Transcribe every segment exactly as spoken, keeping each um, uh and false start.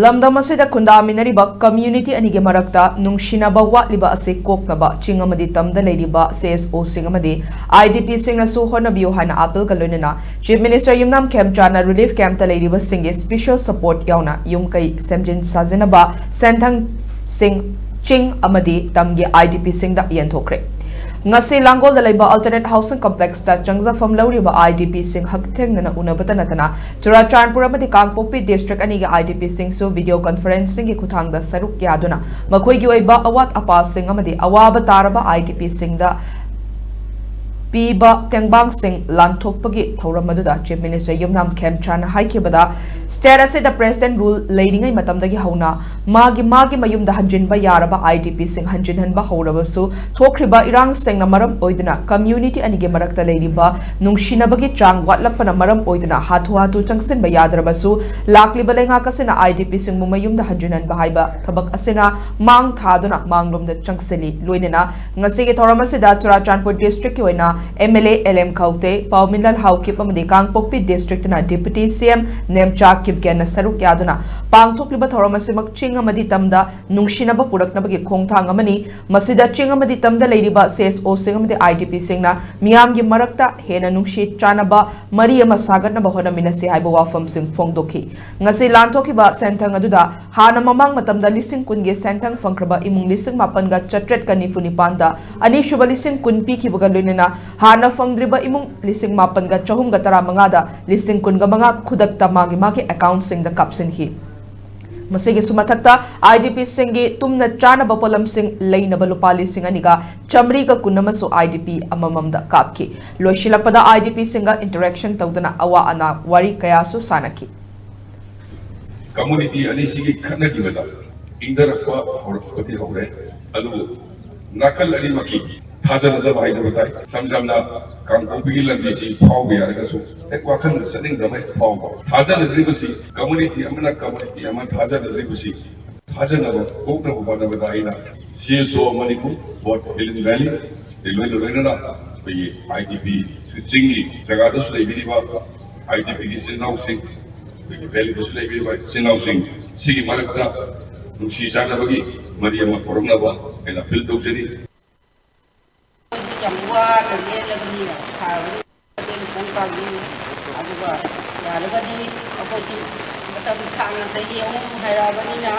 ꯂꯝꯗꯝ ꯑꯁꯤꯗ ꯈꯨꯟꯗꯥꯃꯤꯟꯅꯔꯤꯕ community ꯑꯅꯤꯒꯤ ꯃꯔꯛꯇ ꯅꯨꯡꯁꯤꯅꯕ ꯋꯥꯠꯂꯤꯕ ꯑꯁꯤ ꯀꯣꯛꯅꯕ ꯆꯤꯡ ꯑꯃꯗꯤ ꯇꯝꯗ ꯂꯩꯔꯤꯕ C S Oꯁꯤꯡ ꯑꯃꯗꯤ IDPꯁꯤꯡꯅꯁꯨ ꯍꯣꯠꯅꯕꯤꯌꯨ ꯍꯥꯏꯅ appealꯒ ꯂꯣꯏꯅꯅ Chief Minister ꯌꯨꯝꯅꯥꯝ ꯈꯦꯝꯆꯥꯟꯅ relief campꯇ ꯂꯩꯔꯤꯕꯁꯤꯡꯒꯤ special support ꯌꯥꯎꯅ ꯌꯨꯝ ꯀꯩ ꯁꯦꯝꯖꯤꯟ ꯁꯥꯖꯤꯟꯅꯕ ꯁꯦꯟꯊꯪꯁꯤꯡ ꯆꯤꯡ ꯑꯃꯗꯤ ꯇꯝꯒꯤ IDPꯁꯤꯡꯗ ꯌꯦꯟꯊꯣꯛꯈ꯭ꯔꯦ꯫ ꯉꯁꯤ ꯂꯥꯡꯒꯣꯜꯗ ꯂꯩꯕ Alternate Housing Complexꯇ ꯆꯪꯖꯐꯝ ꯂꯧꯔꯤꯕ IDPꯁꯤꯡ ꯍꯛꯊꯦꯡꯅꯅ ꯎꯅꯕꯇ ꯅꯠꯇꯅ ꯆꯨꯔꯥꯆꯥꯟꯄꯨꯔ ꯑꯃꯗꯤ ꯀꯥꯡꯄꯣꯛꯄꯤ district ꯑꯅꯤꯒꯤ IDPꯁꯤꯡꯁꯨ video conferencingꯒꯤ ꯈꯨꯠꯊꯥꯡꯗ ꯁꯔꯨꯛ ꯌꯥꯗꯨꯅ ꯃꯈꯣꯏꯒꯤ ꯑꯣꯏꯕ ꯑꯋꯥꯠ ꯑꯄꯥꯁꯤꯡ ꯑꯃꯗꯤ ꯑꯋꯥꯕ ꯇꯥꯔꯕ IDPꯁꯤꯡꯗ ꯄꯤꯕ ꯇꯦꯡꯕꯥꯡꯁꯤꯡ ꯂꯥꯟꯊꯣꯛꯄꯒꯤ ꯊꯧꯔꯝ ꯑꯗꯨꯗ Chief Minister ꯌꯨꯝꯅꯥꯝ ꯈꯦꯝꯆꯥꯟꯅ ꯍꯥꯏꯈꯤꯕꯗ, state ꯑꯁꯤꯗ President rule ꯂꯩꯔꯤꯉꯩ ꯃꯇꯝꯗꯒꯤ ꯍꯧꯅ ꯃꯥꯒꯤ ꯃꯥꯒꯤ ꯃꯌꯨꯝꯗ ꯍꯟꯖꯤꯟꯕ ꯌꯥꯔꯕ IDPꯁꯤꯡ ꯍꯟꯖꯤꯟꯍꯟꯕ ꯍꯧꯔꯕꯁꯨ, ꯊꯣꯛꯈ꯭ꯔꯤꯕ ꯏꯔꯥꯡꯁꯤꯡꯅ ꯃꯔꯝ ꯑꯣꯏꯗꯨꯅ community ꯑꯅꯤꯒꯤ ꯃꯔꯛꯇ ꯂꯩꯔꯤꯕ ꯅꯨꯡꯁꯤꯅꯕꯒꯤ ꯆꯥꯡ ꯋꯥꯠꯂꯛꯄꯅ ꯃꯔꯝ ꯑꯣꯏꯗꯨꯅ ꯍꯥꯊꯨ ꯍꯥꯊꯨ ꯆꯪꯁꯤꯟꯕ ꯌꯥꯗ꯭ꯔꯕꯁꯨ, ꯂꯥꯛꯂꯤꯕ ꯂꯩꯉꯥꯛ ꯑꯁꯤꯅ IDPꯁꯤꯡꯕꯨ ꯃꯌꯨꯝꯗ ꯍꯟꯖꯤꯟꯍꯟꯕ ꯍꯥꯏꯕ ꯊꯕꯛ ꯑꯁꯤꯅ ꯃꯥꯡ ꯊꯥꯗꯨꯅ ꯃꯥꯡꯂꯣꯝꯗ ꯆꯪꯁꯤꯜꯂꯤ꯫ ꯂꯣꯏꯅꯅ ꯉꯁꯤꯒꯤ ꯊꯧꯔꯝ ꯑꯁꯤꯗ ꯆꯨꯔꯥꯆꯥꯟꯄꯨꯔ districtꯀꯤ ꯑꯣꯏꯅ MLA L M ꯈꯧꯇꯦ, ꯄꯥꯎꯃꯤꯂꯟ ꯍꯥꯎꯀꯤꯞ ꯑꯃꯗꯤ ꯀꯥꯡꯄꯣꯛꯄꯤ districtꯅ Deputy CM ꯅꯦꯝꯆꯥ ꯀꯤꯞꯒꯦꯟꯅ ꯁꯔꯨꯛ ꯌꯥꯗꯨꯅ ꯄꯥꯡꯊꯣꯛꯂꯤꯕ ꯊꯧꯔꯝ ꯑꯁꯤꯃꯛ ꯆꯤꯡ ꯑꯃꯗꯤ ꯇꯝꯗ ꯅꯨꯡꯁꯤꯅꯕ ꯄꯨꯔꯛꯅꯕꯒꯤ ꯈꯣꯡꯊꯥꯡ ꯑꯃꯅꯤ꯫ ꯃꯁꯤꯗ ꯆꯤꯡ ꯑꯃꯗꯤ ꯇꯝꯗ ꯂꯩꯔꯤꯕ C S Oꯁꯤꯡ ꯑꯃꯗꯤ IDPꯁꯤꯡꯅ ꯃꯤꯌꯥꯝꯒꯤ ꯃꯔꯛꯇ ꯍꯦꯟꯅ ꯅꯨꯡꯁꯤ ꯆꯥꯟꯅꯕ ꯃꯔꯤ ꯑꯃ ꯁꯥꯒꯠꯅꯕ ꯍꯣꯠꯅꯃꯤꯟꯅꯁꯤ ꯍꯥꯏꯕ ꯋꯥꯐꯝꯁꯤꯡ ꯐꯣꯡꯗꯣꯛꯈꯤ꯫ ꯉꯁꯤ ꯂꯥꯟꯊꯣꯛꯈꯤꯕ ꯁꯦꯟꯊꯪ ꯑꯗꯨꯗ ꯍꯥꯟꯅ ꯃꯃꯥꯡ ꯃꯇꯝꯗ ꯂꯤꯁꯤꯡ ꯀꯨꯟꯒꯤ ꯁꯦꯟꯊꯪ ꯐꯪꯈ꯭ꯔꯕ ꯏꯃꯨꯡ ꯂꯤꯁꯤꯡ ꯃꯥꯄꯟꯒ ꯆꯥꯇ꯭ꯔꯦꯠꯀ ꯅꯤꯐꯨ ꯅꯤꯄꯥꯟꯗ ꯑꯅꯤꯁꯨꯕ ꯂꯤꯁꯤꯡ ꯀꯨꯟ ꯄꯤꯈꯤꯕꯒ ꯂꯣꯏꯅꯅ ꯍꯥꯟꯅ ꯐꯪꯗ꯭ꯔꯤꯕ ꯏꯃꯨꯡ ꯂꯤꯁꯤꯡ ꯃꯥꯄꯟꯒ ꯆꯍꯨꯝꯒ ꯇꯔꯥꯃꯉꯥꯗ ꯂꯤꯁꯤꯡ ꯀꯨꯟꯒ ꯃꯉꯥ ꯈꯨꯗꯛꯇ ꯃꯥꯒꯤ ꯃꯥꯒꯤ accountꯁꯤꯡꯗ ꯀꯥꯞꯁꯤꯟꯈꯤ꯫ ꯃꯁꯤꯒꯤꯁꯨ ꯃꯊꯛꯇ IDPꯁꯤꯡꯒꯤ ꯇꯨꯝꯅ ꯆꯥꯅꯕ ꯄꯣꯠꯂꯝꯁꯤꯡ ꯂꯩꯅꯕ ꯂꯨꯄꯥ ꯂꯤꯁꯤꯡ ꯑꯅꯤꯒ ꯆꯥꯃꯔꯤꯒ ꯀꯨꯟ ꯑꯃꯁꯨ IDP ꯑꯃꯃꯝꯗ ꯀꯥꯞꯈꯤ꯫ ꯂꯣꯏꯁꯤꯜꯂꯛꯄꯗ IDPꯁꯤꯡꯒ interaction ꯇꯧꯗꯨꯅ ꯑꯋꯥ ꯑꯅꯥ ꯋꯥꯔꯤ ꯀꯌꯥꯁꯨ ꯁꯥꯅꯈꯤ꯫ Community ꯑꯅꯤꯁꯤꯒꯤ ꯈꯠꯅꯈꯤꯕꯗ ꯏꯪꯊꯔꯛꯄ ꯍꯧꯔꯛꯄꯗꯤ ꯍꯧꯔꯦ, ꯑꯗꯨꯕꯨ ꯅꯥꯀꯜ ꯑꯅꯤꯃꯛꯀꯤ ꯊꯥꯖꯅꯗꯕ ꯍꯥꯏꯖꯕ ꯇꯥꯏ꯫ ꯏꯁꯝ ꯁꯝꯅ ꯀꯥꯡꯄꯣꯛꯄꯤꯒꯤ ꯂꯝꯕꯤꯁꯤ ꯐꯥꯎꯕ ꯌꯥꯔꯒꯁꯨ ꯍꯦꯛ ꯋꯥꯈꯜꯗ ꯆꯠꯅꯤꯡꯗꯕ ꯍꯦꯛ ꯐꯥꯎꯕ꯫ ꯊꯥꯖꯅꯗ꯭ꯔꯤꯕꯁꯤ, community ꯑꯃꯅ community ꯑꯃ ꯊꯥꯖꯅꯗ꯭ꯔꯤꯕꯁꯤ ꯊꯥꯖꯅꯕ ꯄꯣꯛꯅꯕ ꯍꯣꯠꯅꯕꯗ ꯑꯩꯅ C S O Manipur, Board Hills Valley, ꯑꯗꯩ ꯂꯣꯏꯅ ꯂꯣꯏꯅꯅ ꯑꯩꯈꯣꯏꯒꯤ IDP ꯆꯤꯡꯒꯤ ꯖꯒꯥꯗꯁꯨ ꯂꯩꯕꯤꯔꯤꯕ IDPꯒꯤ ꯏꯆꯤꯜ ꯏꯅꯥꯎꯁꯤꯡ, ꯑꯩꯈꯣꯏꯒꯤ ꯚꯦꯂꯤꯗꯁꯨ ꯂꯩꯕꯤꯔꯤꯕ ꯏꯆꯤꯟ ꯏꯅꯥꯎꯁꯤꯡ ꯁꯤꯒꯤ ꯃꯔꯛꯇ ꯅꯨꯡꯁꯤ ꯆꯥꯟꯅꯕꯒꯤ ꯃꯔꯤ ꯑꯃ ꯄꯨꯔꯛꯅꯕ ꯑꯩꯅ ꯑꯄꯤꯜ ꯇꯧꯖꯔꯤ꯫ ꯑꯩꯈꯣꯏꯁꯦ ꯌꯥꯝ ꯋꯥꯅ ꯂꯦꯜꯂꯕꯅꯤꯅ ꯐꯔꯕꯅꯤ꯫ ꯃꯇꯦꯡ ꯈꯤꯇꯪ ꯄꯥꯡꯕꯤꯌꯨ꯫ ꯑꯗꯨꯒ ꯌꯥꯔꯒꯗꯤ ꯑꯩꯈꯣꯏꯁꯤ ꯃꯇꯝ ꯁꯥꯡꯅ ꯆꯍꯤ ꯑꯍꯨꯝ ꯍꯥꯏꯔꯛꯑꯕꯅꯤꯅ,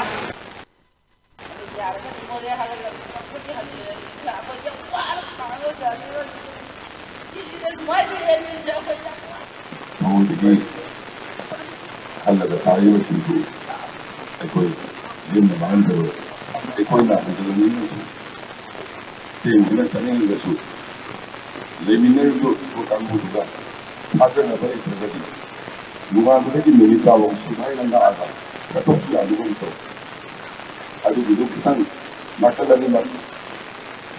ꯑꯗꯨ ꯌꯥꯔꯒꯗꯤ ꯃꯣꯔꯦ ꯍꯥꯏꯔꯒ ꯍꯟꯕꯨꯗꯤ ꯍꯟꯕꯤꯔꯒꯦ꯫ ꯑꯩꯈꯣꯏ ꯌꯥꯝ ꯋꯥꯅ ꯈꯥꯡꯉꯒ ꯂꯩꯔꯕꯅꯤ꯫ ꯁꯤꯁꯤꯗ ꯁꯨꯃꯥꯏꯅ ꯂꯦꯟꯕꯁꯦ ꯑꯩꯈꯣꯏ ꯌꯥꯝ ꯋꯥꯏ꯫ ꯊꯃꯣꯏꯗꯒꯤ ꯈꯜꯂꯒ ꯇꯥꯔꯤꯕꯁꯤꯡꯁꯨ ꯑꯩꯈꯣꯏ ꯂꯦꯝꯅ ꯃꯥꯡꯍꯟꯖꯔꯣꯏ꯫ ꯑꯩꯈꯣꯏꯅ ꯍꯟꯖꯤꯜꯍꯟꯅꯤꯡꯉꯁꯨ, ꯊꯦꯡꯗꯨꯅ ꯆꯠꯅꯤꯡꯂꯒꯁꯨ, ꯂꯩꯃꯤꯟꯅꯔꯤꯕ ꯀꯥꯡꯕꯨꯗꯨꯒ ꯊꯥꯖꯅꯕ ꯂꯩꯇ꯭ꯔꯒꯗꯤ, ꯅꯣꯡꯉꯥꯟꯕꯗꯒꯤ ꯅꯨꯃꯤꯠ ꯇꯥꯕ ꯁꯨꯃꯥꯏꯅ ꯂꯥꯛꯑꯒ ꯆꯠꯊꯣꯛꯁꯨ ꯌꯥꯗꯒꯨꯝ ꯇꯧ꯫ ꯑꯗꯨꯒꯤꯗꯨ ꯈꯤꯇꯪ ꯅꯥꯀꯜ ꯑꯅꯤꯃꯛ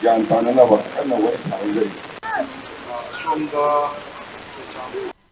ꯒ꯭ꯌꯥꯟ ꯇꯥꯅꯅꯕ ꯀꯟꯅ ꯋꯥꯔꯤ ꯁꯥꯅꯖꯔꯤ꯫ ꯑꯁꯣꯝꯗ